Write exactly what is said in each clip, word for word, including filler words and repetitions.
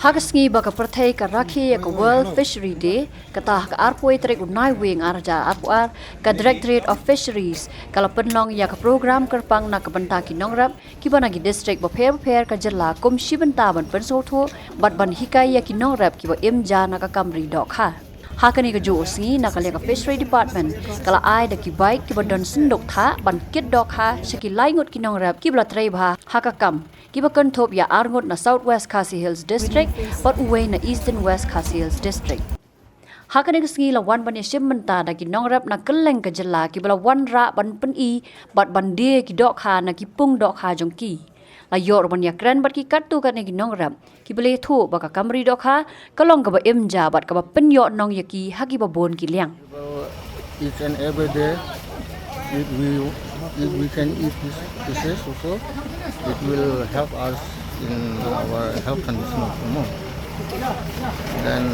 Ha ka sngi ba ka pyrthei ka rakhe ïa ka World Fishery Day, kata ha ka arphew tarik u Naiwieng ar hajar arphew ar, ka Directorate of Fisheries ka la pynlong ïa ka program kyrpang na ka bynta ki nongrep kiba na ki district bapher bapher ka jylla kum shi bynta ban pynsngewthuh bad ban hikai ïa ki nongrep kiba im ja na ka kam ri dohkha. Ha kane kajuh u sngi na ka liang ka Fishery Department ka la ai da ki bike kiba don synduk thah ban kit dohkha sha ki lai ngut ki nongrep kiba la trei bha ha ka kam, kiba kynthup ïa ar ngut na South West Khasi Hills District bad uwei na Eastern West Khasi Hills District. Ha kane ka sngi la wan ban ïashim bynta da ki nongrep na kylleng ka jylla kiba la wanrah ban pyni bad ban die ki dohkha na ki pung dohkha jong ki. La ïoh ruh ban ïakren bad ki katto katne ki nongrep kiba la ïathuh ba ka kam ri dohkha ka long kaba im ja bad kaba pynïoh nong ïa ki ha kiba bun ki liang. Each and every day, if we if we can eat this fishes also, it will help us in our health condition also more. Then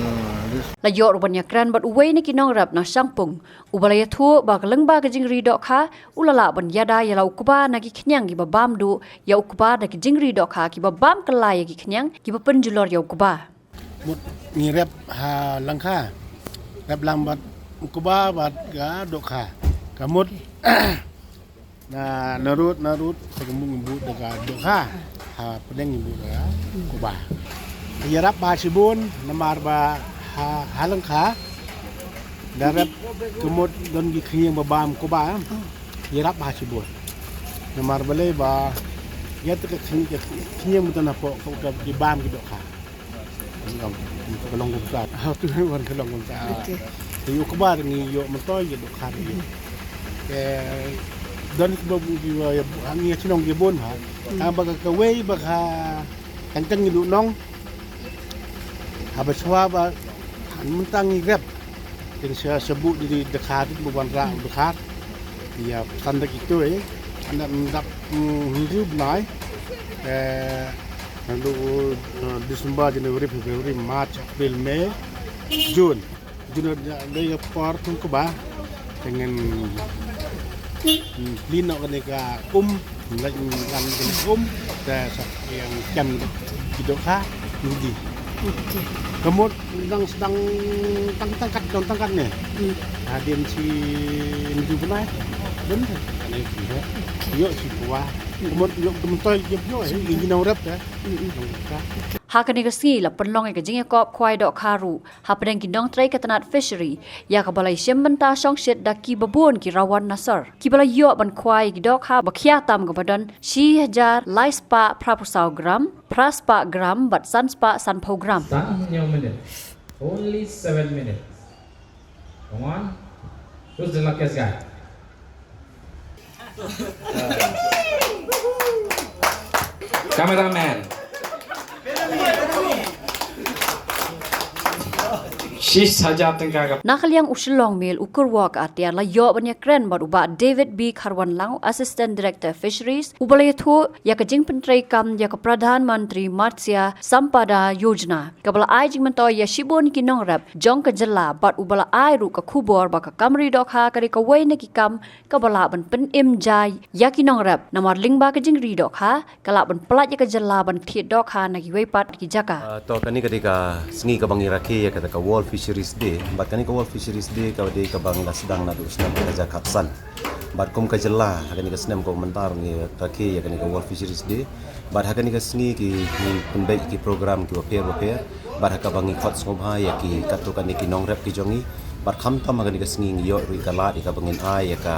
this La ïoh ruh ban ïakren bad uwei na ki nongrep na Shangpung uba la ïathuh ba ka lyngba ka jingri dohkha u la lah ban ïada ïa la u kba na ki khñiang kiba bam duh ïa u kba da ki jingri dohkha kiba bam kylla ïa ki khñiang kiba pynjulor ïa u kba. Mut ngi rep ha lyngkha, rep lang bad u kba bad ka dohkha. Ka mut na na rud na rud sa ka mut ngi bud da ka dohkha, ha pdeng ngi bud da ka kba. Ïarap ba shibun namar ba ha ha lyngkha da rep ka mut don ki khñiang ba bam kba. Ïarap ba shibun namar balei ba ïa ta ka khñiang, ka khñiang mut na pok ka ki bam ki dohkha. Ka long kumta. Ha tu wan ka long kumta. Okay. Te ïoh kba ngi ïoh myntoi ïa dohkha ïa. Te don ki ba bu ki ba ïa ngi ïa chnong ïa bun ha. Tang ba ka kawei ba ka tang tang ngi duh nong. Haba chwa ba mynta ngi rep. Te sha sha bu di dohkha di bu ban ra dohkha. Ïa tang da ki tu eh. Anda mendap hynriew bnai. Eh Nang du December, January, February, March, April, May, June. June da dei ka por kum kba. Te ngin plie noh kane ka um, lait ngan kane ka um, te sa ïa kem ki dohkha ngi. Ka mut dang sdang tang tang kat dang tang kat ne. Hadien shi hynriew bnai. Bun kane ki ïoh shi kwa. Ka mut ïoh kumtoi ïoh ïoh ngi nang rep te. Ha kane ka sngi la pynlong ïa ka jingïakop khwai dohkha ruh hapdeng ki nongtrei ka tnat fishery ïa kaba la ïashim bynta shongshit da kiba bun ki rawan na sor kiba la ïoh ban khwai ïa ki dohkha ba khia tam kaba don shi hajar lai spah phra phew saw gram, phra spah gram bad san spah sanphew gram. Seven minutes. Only seven minutes. Come on. Who's the luckiest guy? Cameraman. Shish hajar tyngka ka. Na ka liang u Shillong Mail u Kyrwoh Atiar la ïoh ban ïakren bad u Bah David B Kharwanlang, Assistant Director Fisheries, uba la ïathuh ïa ka jingpyntreikam ïa ka Pradhan Mantri Matsya Sampada Yojana kaba la ai jingmyntoi ïa shibun ki nongrep jong ka jylla bad uba la ai ruh ka khubor ba ka kam ri dohkha ka dei kawei na ki kam kaba lah ban pynim ja ïa ki nongrep namar lyngba ka jingri dohkha ka lah ban pyllait ïa ka jylla ban thied dohkha na kiwei pat ki jaka. To kane ka dei ka sngi kaba ngi rakhe ïa kata ka World Fisheries Day. Bad kane ka World Fisheries Day ka dei kaba ngi la sdang naduh u snem ar hajar khatsan. Bad kum ka jylla ha kane ka snem kaba mynta ngi rakhe ïa kane ka World Fisheries Day. Bad ha kane ka sngi ki ngi pynbeit ki program kiba pher bapher. Bad ha kaba ngi khot sngewbha ïa ki katto katne ki nongrep ki jong ngi. Bad khamtam ha kane ka sngi ngi ïoh ruh ïa ka lad ïa kaba ngin ai ïa ka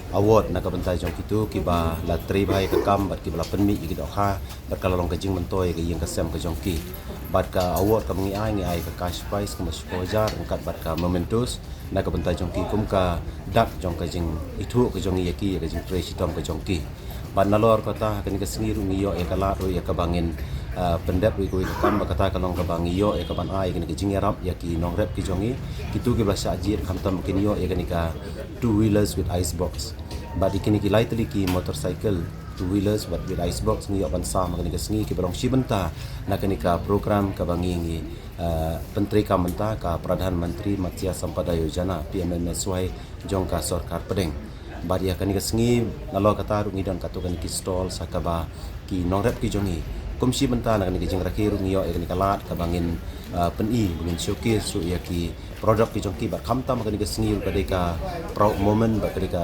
award na ka bynta jong kito kiba la trei bha ïa ka kam bad kiba la pynmih ïa ki dohkha bad ka la long ka jingmyntoi ïa ka ïing ka sem ka jong ki. Bad ka award kaba ngi ai ngi ai ka cash prize kaba shiphew hajar ryngkat bad ka mementos na ka bynta jong ki kum ka dak jong ka jingithuh ka jong ngi ïa ki ïa ka jingtrei shitom ka jong ki. Bad nalor kata ha kane ka sngi ruh ngi ïoh ïa ka lad ruh ïa kaba ngin pyndep ruh ïa kawei ka kam bad kata ka long kaba ngi ïoh ïa kaban ai ïa kane ka jingïarap ïa ki nongrep ki jong ngi. Kito kiba la shah jied khamtam kin ïoh ïa kane ka two wheelers with ice box. Bad ïa kine ki lai tylli ki motorcycle two wheelers bad with ice box ngi ïoh ban sam ha kane ka sngi kiba long shi bynta na kane ka program kaba ngi ngi pyntreikam mynta ka Pradhan Mantri Matsya Sampada Yojana P M M S Y jong ka sorkar pdeng. Bad ïa kane ka sngi nalor kata ruh ngi don katto katne ki stall sa kaba ki nongrep ki jong ngi Kum shi bynta na kane ka jingrakhe ruh ngi ïoh ïa kane ka lad kaba ngin, ah, pyni, ba ngin showcase ruh ïa ki product ki jong ki, bad khamtam ha kane ka sngi ruh ka dei ka proud moment bad ka dei ka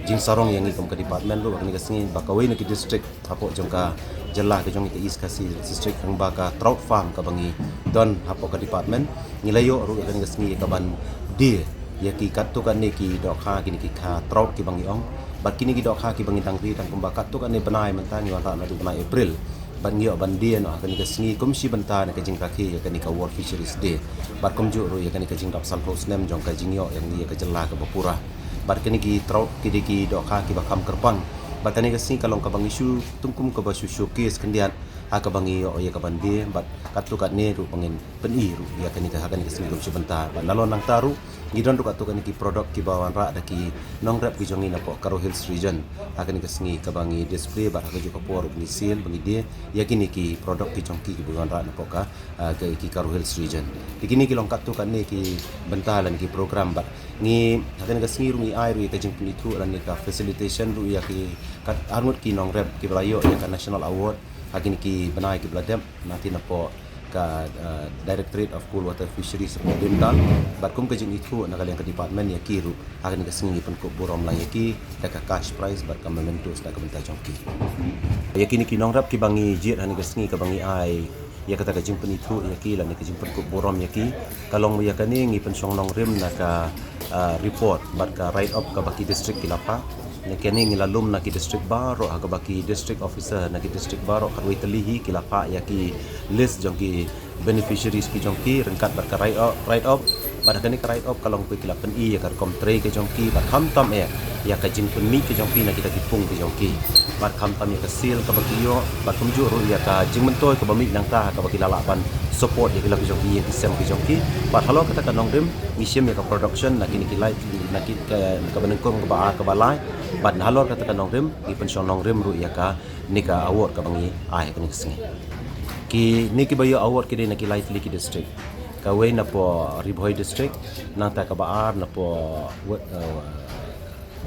jingsarong ïa ngi kum ka department ruh ha kane ka sngi, ba kawei na ki district hapoh jong ka jylla ka jong ngi ka East Khasi District, kaba ka trout farm kaba ngi don hapoh ka department, ngi la ïoh ruh ha kane ka sngi ïa kaban die ïa ki katto katne ki dohkha, kine ki kha trout kiba ngi ong, bad kine ki dohkha kiba ngi dang ri tang kumba katto katne bnai, mynta ngi wanrah naduh bnai April bad ngi ïoh ban die noh ha kane ka sngi kum shi bynta na ka jingrakhe ïa kane ka World Fisheries Day, bad kumjuh ruh ïa kane ka jingdap sanphew snem jong ka jingïoh ïa ngi ïa ka jylla kaba pura. Bad kine ki trout ki dei ki dohkha kiba kham kyrpang, bad kane ka sngi ka long kaba ngi shu tungkum kaba shu showcase khyndiat ha kaba ngi ïoh ïa kaban die, bad katto katne ruh ba ngin pyni ruh ïa kane ka, ha kane ka sngi kum shi bynta. Bad nalor nangta ruh ngi don ruh katto katne ki product kiba wanrah da ki nongrep ki jong ngi napoh Garo Hills Region ha kane ka sngi, kaba ngi display bad ha kajuh ka por ruh ngi sale, ba ngi die ïa kine ki product ki jong ki kiba wanrah napoh ka, ah, ki, ki Garo Hills Region. Te kine ki long katto katne ki bynta lane ki program, bad ngi ha kane ka sngi ruh ngi ai ruh ïa ka jingpynithuh lane ka facilitation ruh ïa ki kat arngut ki nongrep kiba la ïoh ïa ka National Award ha kine ki bnai kiba la dep, na ki napoh ka, ah, Directorate of Cold Water Fisheries hapoh Bhimtal, bad kum ka jingithuh na ka liang ka department ïa ki ruh ha kane ka sngi ngi pynkup burom lang ïa ki da ka cash prize bad ka mementos na ka bynta jong ki. Ïa kine ki nongrep kiba ngi jied ha kane ka sngi kaba ngi ai ïa kata ka jingpynithuh ïa ki lane ka jingpynkup burom ïa ki, ka long ba ïa kane ngi pynshong nongrim na ka, ah, report bad ka write up kaba ki district ki la phah. Na kane ngi la lum na ki district baroh, ha kaba ki district officer na ki district baroh khatwei tylli hi ki la phah ïa ki list jong ki beneficiaries ki jong ki ryngkat bad ka write up, write up. Bad ha kane ka write up ka long kawei, ki la pyni ïa ka rukom trei ka jong ki, bad khamtam eh ïa ka jingpynmih ka jong ki na kita ki pung ka jong ki, bad khamtam ïa ka sale kaba ki ïoh, bad kumjuh ruh ïa ka jingmyntoi kaba mih nangta ha kaba ki la lah ban support ïa ki la ki jong ki, ïa ki sem ki jong ki. Bad halor kata ka nongrim ngi shim ïa ka production na kine ki lai, na ki ka, kaba nyngkong, kaba ar, kaba lai. Bad halor kata ka nongrim ngi pynshong nongrim ruh ïa kane ka award kaba ngi ai ha kane ka sngi. Kine kiba ïoh award ki dei na ki lai tylli ki district. Kawei napoh Ri Bhoi District, nangta kaba ar napoh, uh,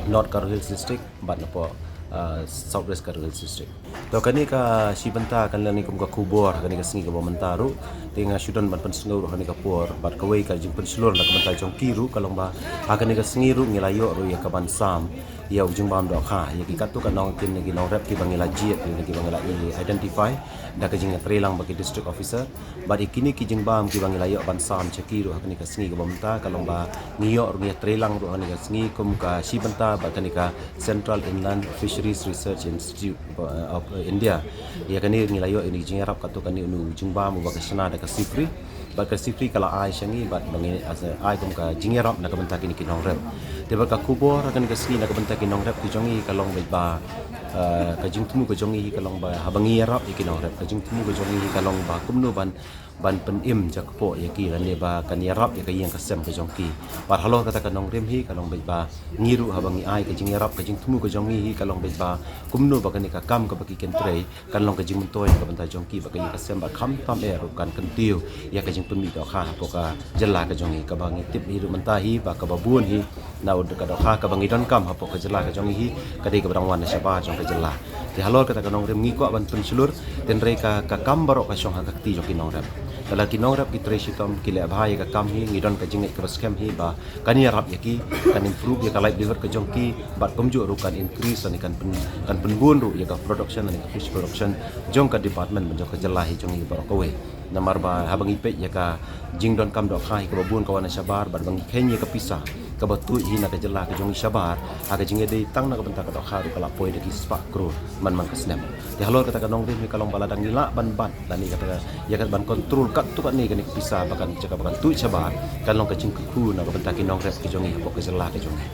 North Garo Hills District, bad napoh, uh, South West Garo Hills District. To kane ka shi bynta kan lane kum ka khubor ha kane ka sngi kaba mynta ruh. Te nga shu don ban pynsngew ruh ha kane ka por, bad kawei ka jingpynshlur na ka bynta jong ki ruh ka long ba ha kane ka sngi ruh ngi la ïoh ruh ïa kaban sam ïa u jingbam dohkha ïa ki katto katne ki nongrep kiba ngi la jied, ïa kiba ngi la identify da ka jingïatreilang bad ki district officer. Bad ïa kine ki jingbam kiba ngi la ïoh ban sam sha ki ruh ha kane ka sngi kaba mynta ka long ba ngi ïoh ruh, ngi ïatreilang ruh ha kane ka sngi kum ka shi bynta bad kane ka Central Inland Fisheries Research Institute of India. Ïa kane ngi la ïoh ïa kane ka jingïarap katto katne u jingbam uba ka shna da ka SIFRI. Bad ka SIFRI ka la ai sha ngi bad ba ngi ai kum ka jingïarap na ka bynta kine ki nongrep. Te bad ka khubor ha kane ka sngi na ka bynta ki nongrep ki jong ngi ka long ba, uh, ka jingthmu ka jong ngi ka long ba haba ngi ïarap ïa ki nongrep, ka jingthmu ka jong ngi ka long ba kumno ban, ban pynim jakpoh ïa ki lane ba kan ïarap ïa ka ïing ka sem ka jong ki. Bad halor kata ka nongrim hi ka long ba ngi ruh haba ngi ai ka jingïarap, ka jingthmu ka jong ngi hi ka long ba kumno ba kane ka kam kaba ki kyntrei kan long ka jingmyntoi na ka bynta jong ki bad ka ïing ka sem, bad khamtam eh ruh kan kyntiew ïa ka jingpynmih dohkha hapoh ka jylla ka jong ngi. Kaba ngi tip hi ruh mynta hi ba kaba bun hi na u ka dohkha kaba ngi donkam hapoh ka jylla ka jong ngi hi ka dei kaba dang wan na shabar jong ka jylla. Te halor kata ka nongrim ngi kwah ban pynshlur, hynrei ka, ka kam baroh ka shong ha ka kti jong ki nongrep. Lada ki nongrep ki trei shitom, ki leh bha ïa ka kam hi, ngi don ka jingngeit kaba skhem hi ba kan ïarap ïa ki, kan improve ïa ka livelihood ka jong ki, bad kumjuh ruh kan increase lane kan pyn, kan pynbun ruh ïa ka production lane ka fish production jong ka department bad jong ka jylla hi jong ngi baroh kawei. Namar ba haba ngi peit ïa ka jingdonkam dohkha hi kaba bun ka wan na shabar, bad ba ngi kheiñ ïa ka pisa kaba tuid hi na ka jylla ka jong ngi shabar ha ka jingïadei tang na ka bynta ka dohkha ruh ka la poi da ki spah klur man man ka snem. Te halor kata ka nongrim hi ka long ba lada ngi lah ban bat lane kata ka, ïa ka ban control katto katne kane ka pisa ba kan, jaka ba kan tuid shabar, kan long ka jingkyrkhu na ka bynta ki nongrep ki jong ngi hapoh ka jylla ka jong ngi.